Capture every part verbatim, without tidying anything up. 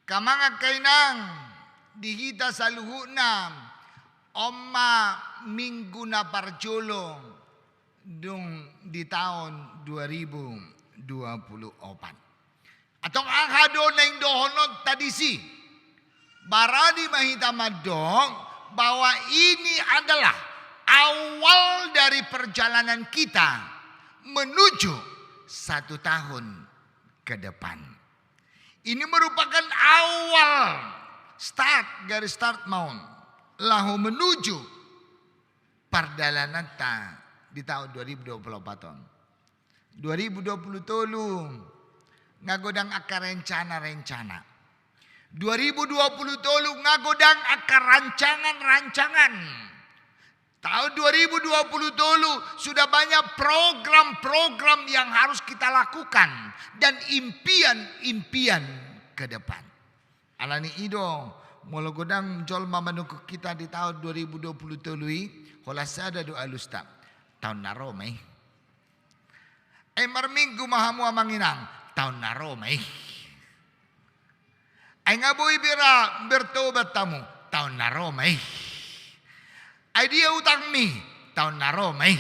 Amang angka inang, di hita saluhutna, on ma minggu na parjolo dung di taon dua ribu dua puluh opat. Antong aha do naeng dohononta disi? Barani ma hita mandok bahwa ini adalah awal dari perjalanan kita menuju satu tahun ke depan. Ini merupakan awal start, garis start ma on, laho menuju pardalananta di taon dua ribu dua puluh opat on. Dua ribu dua puluh tolu nga godang angka rencana-rencana. Dua ribu dua puluh tolu nga godang angka rancangan-rancangan. Taon dua ribu dua puluh tolu sudah banyak program-program yang harus kita lakukan dan impian-impian ke depan. Alani i do, molo godang jolma manungkun hita di taon dua ribu dua puluh tolu i, holan sada do alusta. Taon na ro ma i. Ai marminggu ma hamu amang inang, taon na ro ma i. Ai nga boi bira bertobat hamu, taon na ro ma i. Ai dia utangmi, taon na ro ma i.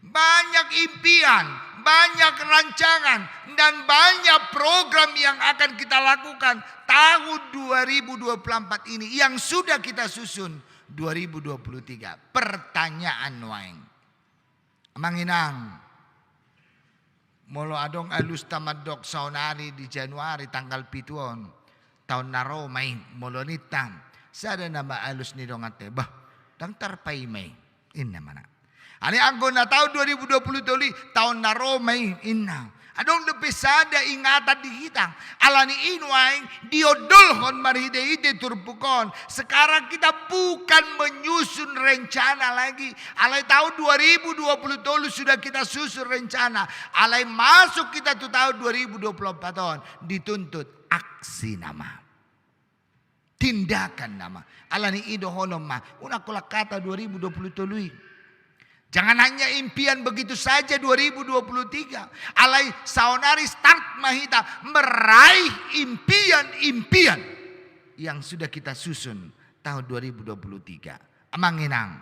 Banyak impian, banyak rancangan, dan banyak program yang akan kita lakukan tahun dua ribu dua puluh empat ini yang sudah kita susun dua ribu dua puluh tiga. Pertanyaan nuaeng. Amang inang, molo adong alusta mandok saonari di Januari tanggal pitu on, taon na ro ma i, molo ninta, sada nama alus ni donganta, bah, ndang tarpaima i, inna ma na. Alai anggo na taon dua ribu dua puluh tolu i, taon na ro ma i, inna. Adong dope sada ingatan di hita. Alani i nuaeng diondolhon marhite-hite turpuk on. Sekarang kita bukan menyusun rencana lagi. Alai taon dua ribu dua puluh tolu sudah kita susun rencana. Alai masuk kita tu taon dua ribu dua puluh empat on, dituntut aksi nama. Tindakan nama. Alani i dohonon ma, unang holan hata dua ribu dua puluh tolu i. Jangan hanya impian begitu saja dua ribu dua puluh tiga. Alai saonari start ma hita meraih impian-impian yang sudah kita susun tahun dua ribu dua puluh tiga. Amang inang,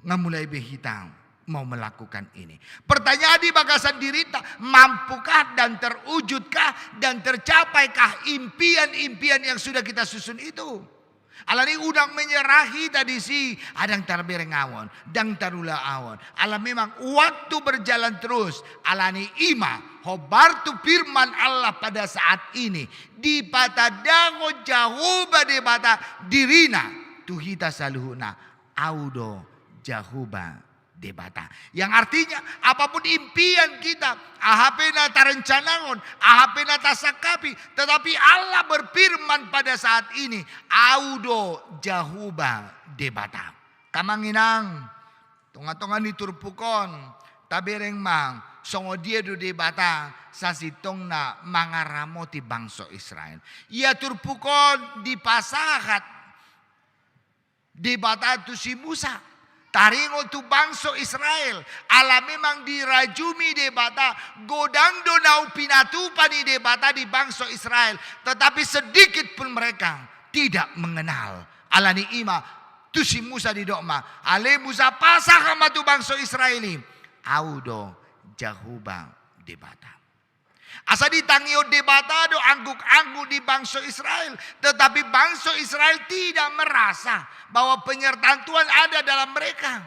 nga mulai be hita mau melakukan ini. Pertanyaan di bagasan dirinta, mampukah dan terwujudkah dan tercapaikah impian-impian yang sudah kita susun itu? Alani i unang menyerah hita disi, ah, ndang tarbereng ahu on, ndang tarula ahu on. Ala memang waktu berjalan terus, alani i ma, hombar tu firman Allah pada saat ini, dipatandahon Jahowa Debata dirina, tu hita saluhutna, Ahu do Jahowa Debata. Yang artinya, apapun impian kita, aha pe na tarencanahon, aha pe na tasangkapi, tetapi Allah berfirman pada saat ini, Ahu do Jahowa Debata. Amang inang, tonga-tonga ni turpuk on, tabereng ma, songon dia do Debata sasintongna mangaramoti bangso Israel. Ia turpuk on dipasahat Debata tu si Musa, taringot tu bangso Israel, ala memang dirajumi Debata, godang do na pinatupa ni Debata di bangso Israel, tetapi sedikit pun mereka tidak mengenal. Alani i ma tu si Musa didok ma, ale Musa, pasahat ma tu bangso Israel i, Ahu do Jahowa Debata. Asa ditangihon Debata do angguk-angguk di bangso Israel, tetapi bangso Israel tidak merasa bahwa penyertaan Tuhan ada dalam mereka.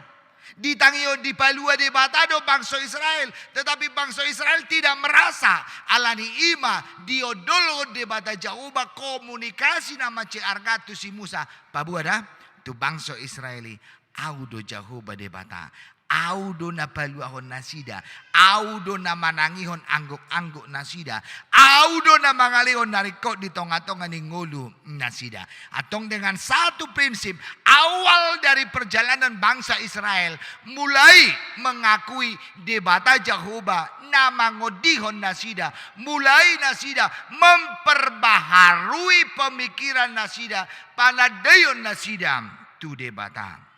Ditangihon, dipalua Debata do bangso Israel, tetapi bangso Israel tidak merasa. Alani i ma diondolhon Debata Jahowa komunikasi na mansai arga tu si Musa. Paboa da tu bangso Israel i, Ahu do Jahowa Debata. Ahu do na paluahon nasida. Ahu do na manangihon angguk-angguk nasida. Ahu do na mangalehon na ringkot di tonga-tonga ni ngolu nasida. Antong dengan satu prinsip, awal dari perjalanan bangsa Israel mulai mengakui Debata Jahowa na mangondihon nasida, mulai nasida memperbaharui pemikiran nasida, panandaion nasida tu Debata.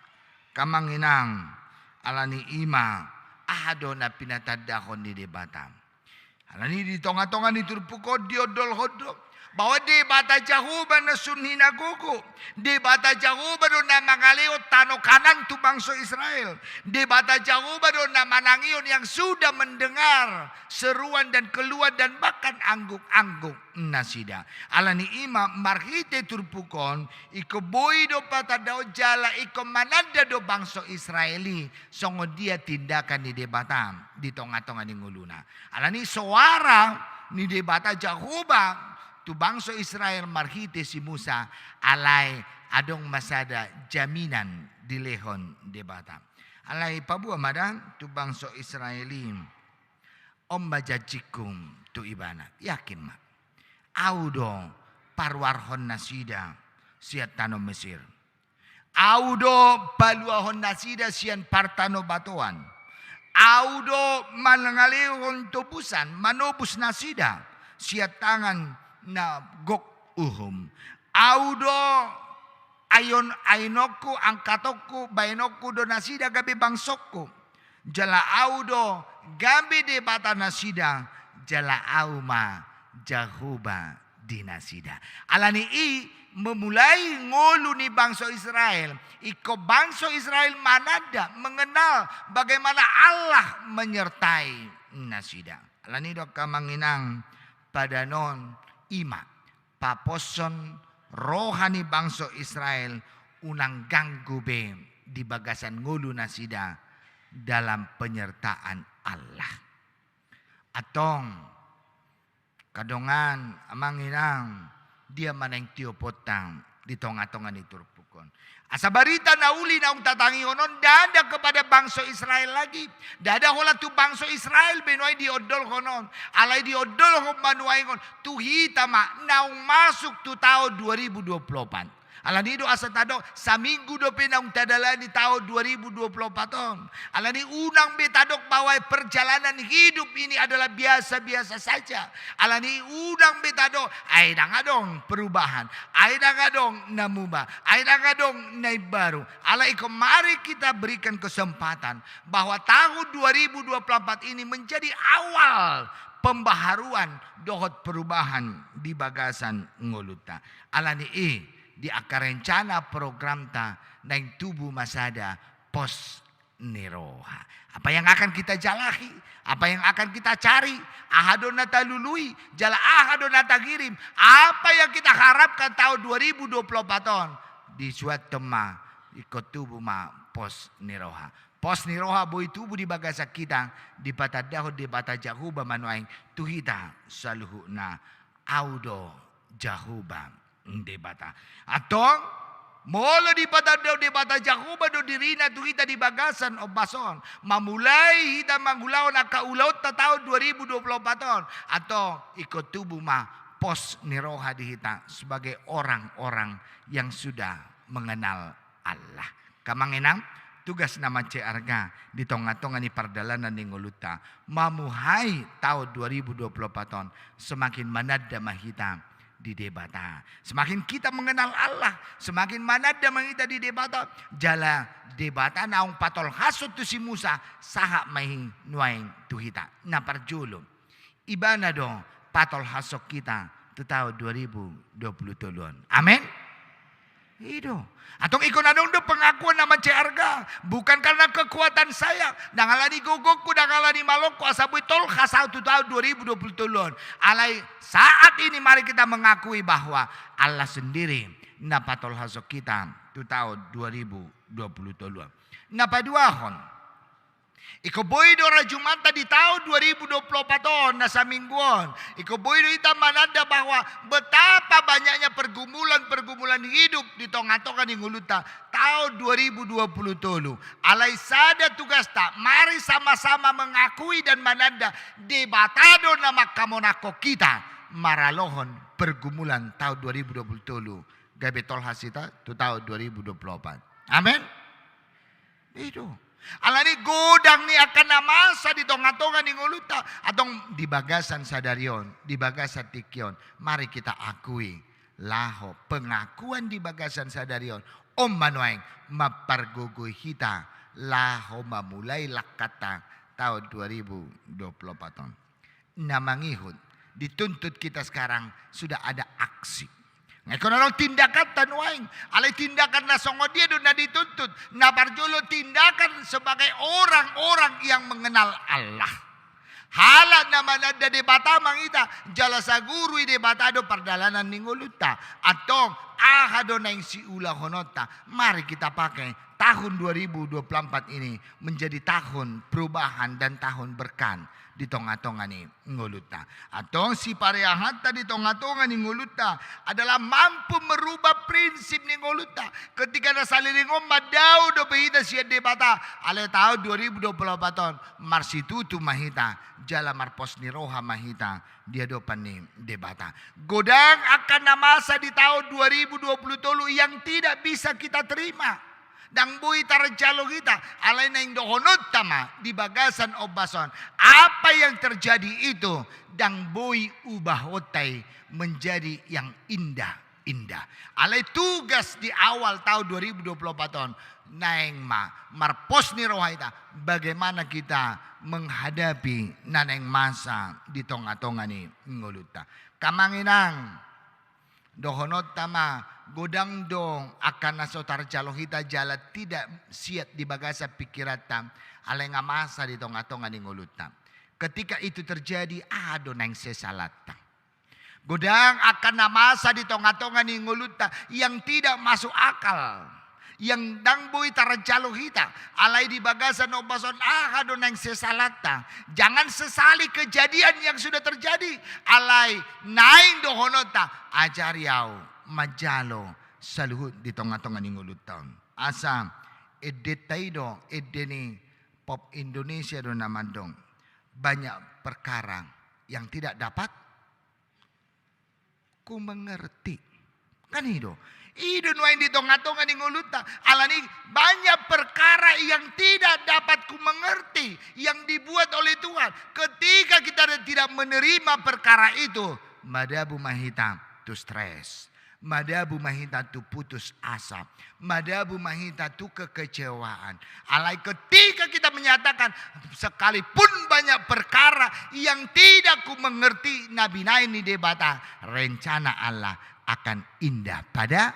Amang inang, alani i ma, aha do na pinatandahon ni Debata? Alani i di tonga-tonga ni turpuk on diondolhon do, Bahwa Debata Jahowa na sun hinagogo, Debata Jahowa do na mangalehon tano Kanaan tu bangso Israel, Debata Jahowa do na manangihon yang sudah mendengar seruan dan keluhan dan bahkan angguk-angguk nasida. Alani i ma marhite turpuk on, ingkon boi do patandahon jala ingkon mananda do bangso Israel i songon dia tindakan ni Debata di tonga-tonga ni ngoluna. Alani soara ni Debata Jahowa tu bangso Israel marhite si Musa, alai adong ma sada jaminan dilehon Debata. Alai paboa ma da tu bangso Israel i, on ma janjingku tu ibana. Yakin ma. Ahu do paruarhon nasida sian tano Mesir. Ahu do paluahon nasida sian partanobatoan. Ahu do mangalehon tobusan, manobus nasida sian tangan na gok uhum. Ahu do aion-, ainonku, angkatonku, baenonku do nasida gabe bangsongku. Jala ahu do gabe Debata nasida, jala ahu ma Jahowa di nasida. Alani i, memulai ngolu ni bangso Israel, ingkon bangso Israel mananda, mengenal bagaimana Allah menyertai nasida. Alani i do angka amang inang, padanon i ma paposhon roha ni bangso Israel unang ganggu be di bagasan ngolu nasida dalam penyertaan Allah. Antong, angka dongan, amang inang, dia ma naeng tioponta di tonga-tonga ni turpuk on. Asa barita na uli naung tatangihon on ndada kepada bangso Israel lagi. Ndada holan tu bangso Israel be nuaeng diondolhon on. Alai diondolhon ma nuaeng on tu hita ma naung masuk tu taon dua ribu dua puluh empat. Alani i do asa tadok, saminggu dope naung tadalani taon dua ribu dua puluh empat on. Alani i unang be tadok bahwa perjalanan hidup ini adalah biasa-biasa saja. Alani i unang be tadok, ai ndang adong perubahan, ai ndang adong na muba, ai ndang adong na imbaru. Alai ingkon mari kita berikan kesempatan bahwa tahun dua ribu dua puluh empat ini menjadi awal pembaharuan dohot perubahan di bagasan ngolunta. Alani i, di angka rencana programta naeng tubu ma sada pos ni roha. Apa yang akan kita jalahi, apa yang akan kita cari, aha do na talului, jala aha do na tagirim, apa yang kita harapkan tahun dua ribu dua puluh empat on, disuathon ma ingkon tubu ma pos ni roha. Pos ni roha boi tubu di bagasan hita, dipatandahon Debata Jahowa ma nuaeng tu hita saluhutna, ahu do Jahowa Debata. Antong, molo dipatandahon Debata Jahowa do dirina tu hita di bagasan ombas on, mamulai hita mangulahon angka ulaonta taon dua ribu dua puluh empat on, antong ingkon tubu ma pos ni roha di hita sebagai orang-orang yang sudah mengenal Allah. Angka amang inang, tugas na mansai arga di tonga-tonga ni pardalanan ni ngolunta, mamuhai taon dua ribu dua puluh empat on, semakin mananda ma hita di Debata. Semakin kita mengenal Allah, semakin mananda ma hita di Debata. Jala Debata naung patolhashon tu si Musa, sahat ma i nuaeng tu hita. Na parjolo, Ibana do patolhashon hita tu taon dua ribu dua puluh tolu on. Amen. I do. Antong ingkon adong do pengakuan na mansai arga, bukan karena kekuatan saya, ndang alani gogongku, ndang alani malongku asa boi tolhas ahu tu taon dua ribu dua puluh tolu on. Alai saat ini mari kita mengakui bahwa Allah sendiri na patolhashon hita tu taon dua ribu dua puluh tolu on. Na paduahon, ingkon boi do rajumanta di taon dua ribu dua puluh empat on, na saminggu on. Ingkon boi do hita mananda bahwa betapa banyaknya pergumulan-pergumulan hidup di tonga-tonga ni ngolunta taon dua ribu dua puluh tolu. Alai sada tugasta, mari sama-sama mengakui dan mananda Debata do na manghamonanghon hita maralohon pergumulan taon dua ribu dua puluh tolu gabe tolhas hita tu taon dua ribu dua puluh empat. Amen. I do. Alani godang ni angka na masa di tonga-tonga ni ngolunta, antong di bagasan sadari on, di bagasan tingki on, mari kita akui laho pengakuan di bagasan sadari on, on ma nuaeng mampargogoi hita laho mamulai langkanta taon dua ribu dua puluh empat on. Na mangihut, dituntut kita sekarang sudah ada aksi. Nga ingkon adong tindakanta nuaeng. Alai tindakan na songon dia do na dituntut? Na parjolo tindakan sebagai orang-orang yang mengenal Allah. Halak na mananda Debata ma hita, jala saguru i Debata do pardalanan ni ngolunta. Antong, aha do naeng siulahononta? Mari kita pakai tahun dua ribu dua puluh empat ini menjadi tahun perubahan dan tahun berkat di tonga-tonga ni ngolunta. Antong sipareahanta di tonga-tonga ni ngolunta adalah mampu merubah prinsip ni ngolunta. Ketika na saleleng on mandao dope hita sian Debata, alai taon dua ribu dua puluh empat on marsitutu ma hita, jala marpos ni roha ma hita di adopan ni Debata. Godang angka na masa di taon dua ribu dua puluh tolu yang tidak bisa kita terima. Ndang boi tarjalo hita, alai naeng dohononta ma di bagasan ombas on. Apa yang terjadi itu ndang boi ubahonta i menjadi yang indah-indah. Alai tugas di awal taon dua ribu dua puluh empat on, naeng ma marpos ni roha hita, bagaimana kita menghadapi na naeng masa di tonga-tonga ni ngolunta. Angka amang inang, dohononta ma, godang do angka na so tarjalo hita jala tidak siat di bagasan pikiranta, alai nga masa di tonga-tonga ni ngolunta. Ketika itu terjadi, aha do naeng sesalanta? Godang angka na masa di tonga-tonga ni ngolunta yang tidak masuk akal, yang ndang boi tarjalo hita, alai di bagasan ombas on aha do naeng sesalanta? Jangan sesali kejadian yang sudah terjadi, alai naeng dohononta, ajari ahu manjalo saluhut di tonga-tonga ni ngolunta on. Asa endenta i do, ende ni pop Indonesia do na mandok, banyak perkara yang tidak dapat ku mengerti. Kan i do. I do nuaeng di tonga-tonga ni ngolunta. Alani banyak perkara yang tidak dapat ku mengerti yang dibuat oleh Tuhan. Ketika kita tidak menerima perkara itu, madabu ma hita tu stres. Madabu ma hita tu putus asa. Madabu ma hita tu kekecewaan. Alai ketika kita menyatakan, sekalipun banyak perkara yang tidak ku mengerti na binaen ni Debata, rencana Allah akan indah pada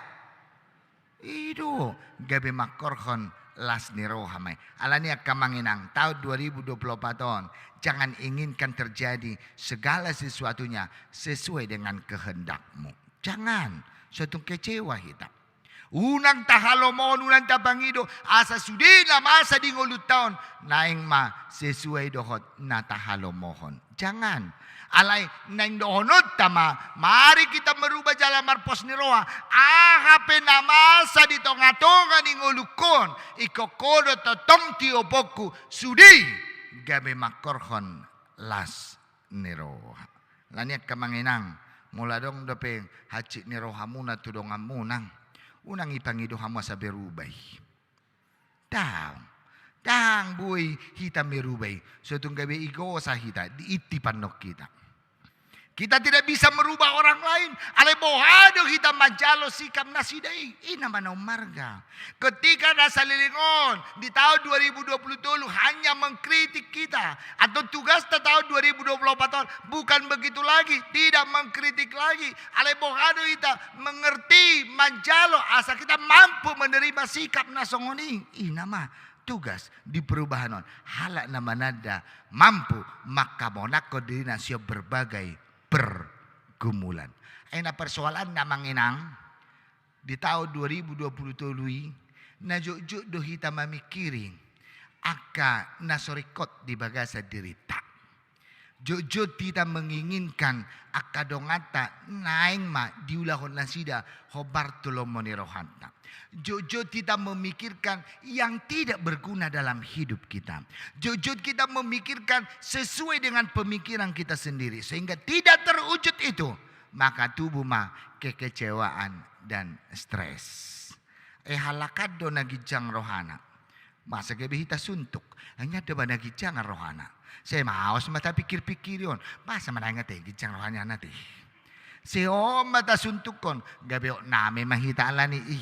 i do, gabe mangkorhon las ni roha ma i. Alani angka amang inang, taon dua ribu dua puluh empat on, jangan inginkan terjadi segala sesuatunya sesuai dengan kehendakmu. Jangan, so tung kecewa hita. Unang tahalomohon, unang tapangido, asa sude na masa di ngolunta on, naeng ma sesuai dohot na tahalomohon. Jangan. Alai naeng dohononta ma, mari kita merubah jala marpos ni roha. Aha pe na masa di tonga-tonga ni ngolungkon, ingkon ho do tongtong tioponku, sude gabe mangkorhon las ni roha. Alani angka amang inang, molo adong dope hansit ni rohamuna tu donganmuna, unang ipangido hamu asa berubah i. Ndang, ndang boi hita merubah i. So tung gabe igosa hita, diinti pandok hita. Kita tidak bisa merubah orang lain. Alai boha do hita manjalo sikap nasida i? I nama na ummarga. Ketika na saleleng on di taon dua ribu dua puluh tolu hanya mengkritik kita, atau tugasta taon dua ribu dua puluh empat on bukan begitu lagi, tidak mengkritik lagi. Alai boha do hita mengerti, manjalo asa kita mampu menerima sikap na songon i. I nama tugas di perubahan on. Halak na mananda mampu mangkamonangkon dirina sian berbagai pergumulan. Ai na persoalanna amang inang, di taon dua ribu dua puluh tolu i, na jotjot do hita mamingkiri angka na so ringkot di bagasan dirinta. Jotjot hita menginginkan angka donganta naeng ma diulahon nasida hombar tu lomo ni rohanta. Jotjot hita memikirkan yang tidak berguna dalam hidup kita. Jotjot kita memikirkan sesuai dengan pemikiran kita sendiri, sehingga tidak terwujud itu, maka tubuh ma kekecewaan dan stres. Eh, halak an do na ginjang rohana. Masa gabe hita suntuk? Hanya do ba na ginjang rohana. Sai maos ma tapikir-pikiri on. Masa ma naeng ate ginjang rohana ate? Sai on ma tasuntukkon, gabe ok name ma hita alani i.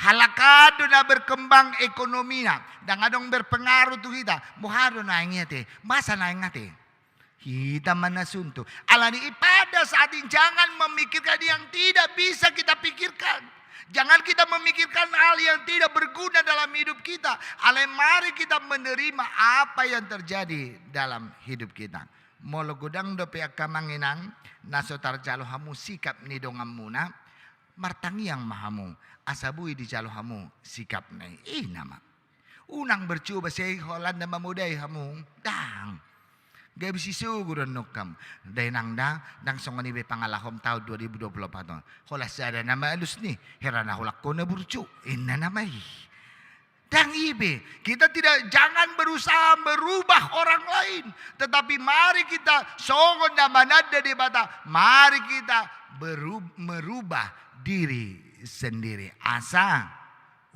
Halak an do na berkembang ekonomina, ndang adong berpengaruh tu hita. Boha do naeng i ate? Masa naeng ate? Hita ma na suntu. Alani i pada saat ini jangan memikirkan yang tidak bisa kita pikirkan. Jangan kita memikirkan hal yang tidak berguna dalam hidup kita. Alai mari kita menerima apa yang terjadi dalam hidup kita. Molo godang dope angka amang inang, na so tarjalo hamu sikap ni donganmuna, martangiang ma hamu, asa boi dijalo hamu sikapna i. Ina ma. Unang bercoba sai holan na mamodai hamu. Ndang. Gabe sisogo do annon hamu. Dainang da, ndang songon i be pangalahom taon dua ribu dua puluh empat on. Holan sada na malus ni, hera na holan ho na burju. Inna nama i. Ndang i be, kita tidak, jangan berusaha merubah orang lain. Tetapi mari kita songon na mananda Debata, mari kita beru-, merubah diri sendiri. Asa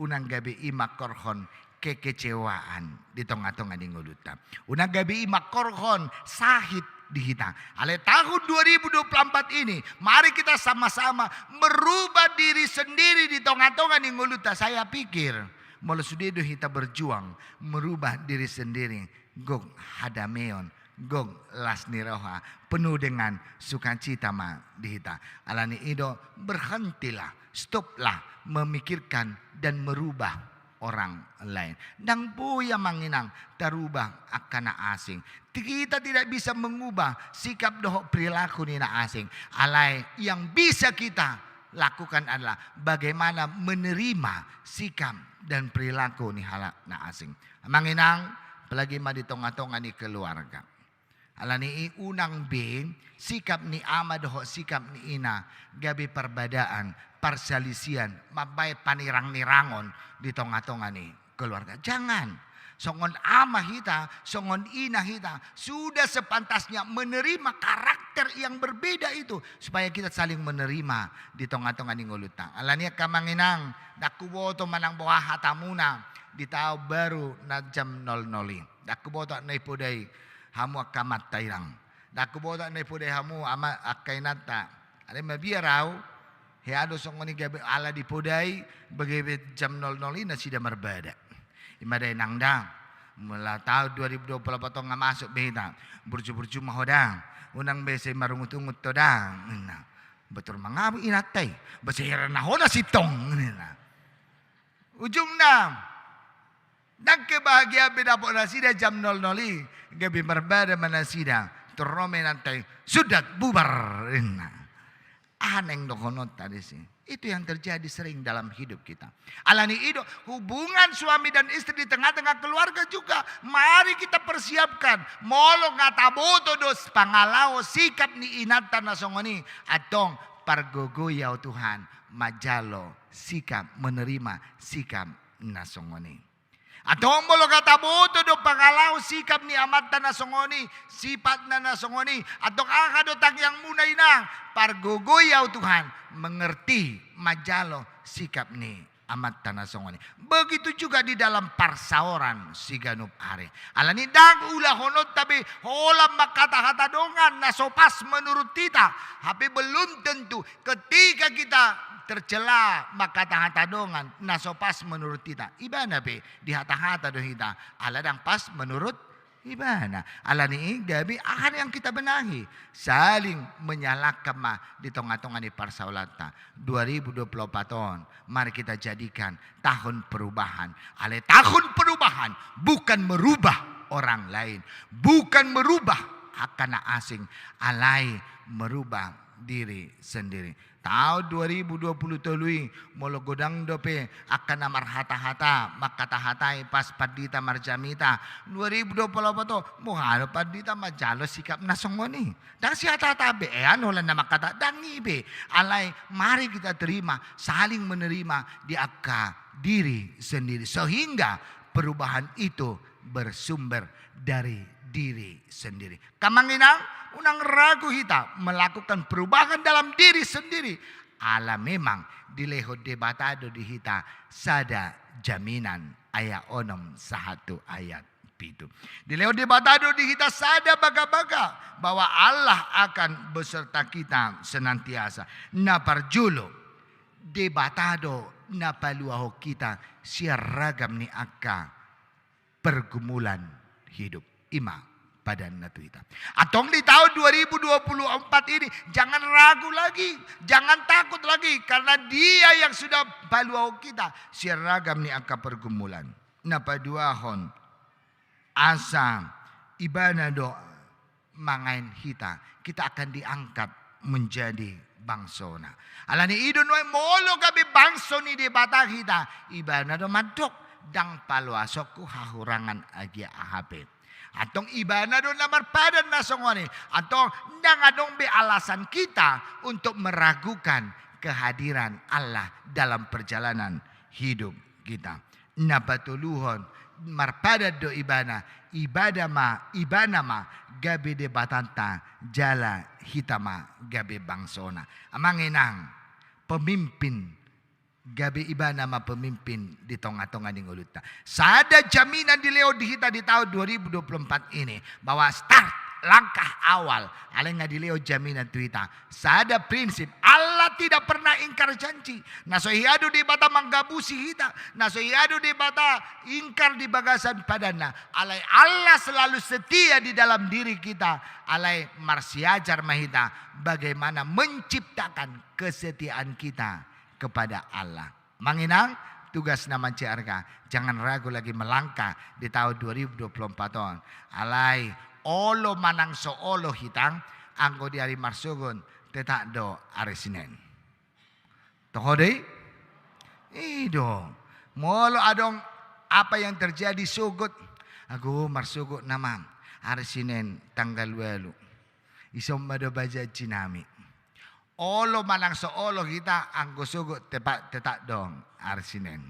unang gabe i mangkorhon kekecewaan di tonga-tonga ni ngolunta. Unang gabe i mangkorhon sahit di hita. Alai tahun dua ribu dua puluh empat ini, mari kita sama-sama merubah diri sendiri di tonga-tonga ni ngolunta. Saya pikir, molo sude do hita berjuang merubah diri sendiri, gok hadameon, gok las ni roha, penuh dengan sukacita ma di hita. Alani i do, berhentilah, stoplah memikirkan dan merubah orang lain. Ndang boi amang inang tarubah angka na asing. Kita tidak bisa mengubah sikap dohot perilaku ni na asing. Alai yang bisa kita lakukan adalah bagaimana menerima sikap dan perilaku ni halak na asing. Amang inang, apalagi ma di tonga-tonga ni keluarga. Alani i unang be sikap ni ama dohot sikap ni ina gabe parbadaan, parsalisian, mambaen panirang-nirangon di tonga-tonga ni keluarga. Jangan. Songon ama hita, songon ina hita, sudah sepantasnya menerima karakter yang berbeda itu, supaya kita saling menerima di tonga-tonga ni ngolunta. Alani i angka amang inang, ndang huboto manang boha hatamuna di taon baru na jam nol nol i. Ndang huboto na dipodai hamu angka amanta inang. Ndang huboto na dipodai hamu ama, angka inanta. Alai mabiar au, hea do songon i gabe ala dipodai, gabe jam nol nol i nasida marbada. I ma dainang da, molo taon dua ribu dua puluh empat on nga masuk be hita, burju-burju ma ho da, unang be sai marungut-ungut ho da, ninna. Botor mangabo inanta i, ba sai hera na ho na sintong, ninna. Ujungna, ndang kebahagiaan be dapot nasida jam nol nol i, gabe marbada ma nasida. Tor ro ma inanta i, sudah bubar, ninna. Aha naeng dohononta disi? Itu yang terjadi sering dalam hidup kita. Alani i do, hubungan suami dan istri di tengah-tengah keluarga juga mari kita persiapkan. Molo nga taboto do pangalaho sikap ni inanta na songon i, antong pargogoi au Tuhan manjalo sikap, menerima sikap na songon i. Antong molo nga taboto do pangalaho sikap ni amanta na songon i, sifatna na songon i, antong aha do tangiangmuna inang? Pargogoi au Tuhan mengerti manjalo sikap ni amanta na songon i. Begitu juga di dalam parsaoran siganup ari. Alani ndang ulahononta be holan mangkata-hata dongan na so pas menurut hita. Hape belum tentu ketika kita tercela mangkata-hata dongan na so pas menurut hita, ibana pe dihata-hata do hita, ala ndang pas menurut ibana. Alani i gabe aha yang kita benahi? Saling menyalahkan ma di tonga-tonga ni parsaoranta. Dua ribu dua puluh empat on, mari kita jadikan tahun perubahan. Alai tahun perubahan bukan merubah orang lain, bukan merubah angka na asing, alai merubah diri sendiri. Taon dua ribu dua puluh tolu i, molo godang dope angka na marhata-hata, mangkata-hatai pas pandita marjamita, dua ribu dua puluh empat on, boha do pandita manjalo sikap na songon i? Ndang sihata-hata be, ean holan na mangkata, ndang i be. Alai mari kita terima, saling menerima di angka diri sendiri, sehingga perubahan itu bersumber dari diri sendiri. Angka amang inang, unang ragu hita melakukan perubahan dalam diri sendiri. Ala memang dilehon Debata do di hita sada jaminan, ayat onom sahat tu ayat pitu. Dilehon Debata do di hita sada bagabaga bahwa Allah akan beserta kita senantiasa. Na parjolo, Debata do na paluahon hita sian ragam ni angka pergumulan hidup. I ma padanna tu hita. Antong di tahun dua ribu dua puluh empat ini, jangan ragu lagi, jangan takut lagi, karena Dia yang sudah paluahon hita sian ragam ni angka pergumulan. Na paduahon, asa Ibana do mangaen hita, kita akan diangkat menjadi bangsona. Alani i do nuaeng molo gabe bangso ni Debata hita, Ibana do mandok, ndang paloasonku hahurangan agia aha pe. Antong Ibana do na marpadan na songon i. Antong ndang adong be alasan kita untuk meragukan kehadiran Allah dalam perjalanan hidup kita. Na patoluhon, marpadan do Ibana, Ibana ma, Ibana ma gabe Debatanta, jala hita ma gabe bangsona. Amang inang, pemimpin, gabe Ibana ma pemimpin di tonga-tonga ni ngolunta. Sada jaminan dilehon di hita di tahun dua ribu dua puluh empat ini, bahwa start, langkah awal, alai nga dilehon jaminan tu hita. Sada prinsip, Allah tidak pernah ingkar janji. Na so hea do Debata manggabusi hita, na so hea do Debata ingkar di bagasan padanna. Alai Allah selalu setia di dalam diri kita. Alai marsiajar ma hita bagaimana menciptakan kesetiaan kita kepada Allah. Amang inang, tugas na mansai arga, jangan ragu lagi melangkah di tahun dua ribu dua puluh empat on. Alai, olo manang so olo hita, anggo di ari marsogot, tetap do ari Sinen. Toho do i? I do. Molo adong apa yang terjadi sogot, ago marsogot nama, ari Sinen tanggal ualu. Ison ma do bajanji nami. Olo manang so olo hita, anggo sogot tetap, tetap do ari Sinen.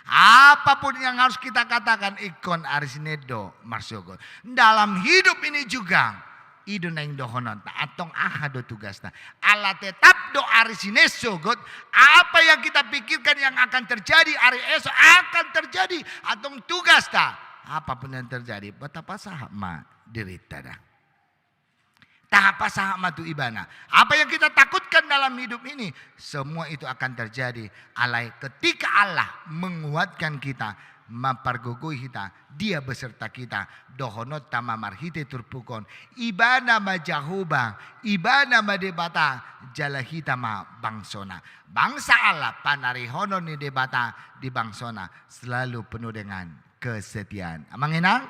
Apapun yang harus kita katakan, ingkon ari Sinen do marsogot. Dalam hidup ini juga, i do naeng dohononta, antong aha do tugasta. Ala tetap do ari Sinen sogot, apa yang kita pikirkan yang akan terjadi ari esok akan terjadi, antong tugasta. Apapun yang terjadi, tapasahat ma dirinta da. Tapasahat ma tu Ibana. Apa yang kita takutkan dalam hidup ini, semua itu akan terjadi. Alai ketika Allah menguatkan kita, mampargogoi hita, Dia beserta kita, dohononta ma marhite turpuk on, Ibana ma Jahowa, Ibana ma Debata, jala hita ma bangsona. Bangsa Allah, panarihonon ni Debata di bangsona, selalu penuh dengan kesetiaan. Amang inang,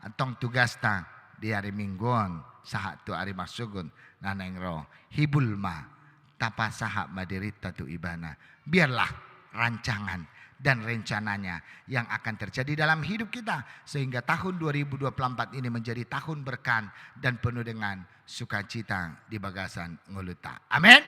antong tugasta di ari Minggu on, sahat tu ari marsogot na naeng ro, hibul ma, tapasahat ma dirinta tu Ibana. Biarlah rancangan dan rencananya yang akan terjadi dalam hidup kita, sehingga tahun dua ribu dua puluh empat ini menjadi tahun berkah dan penuh dengan sukacita di bagasan ngolunta. Amin.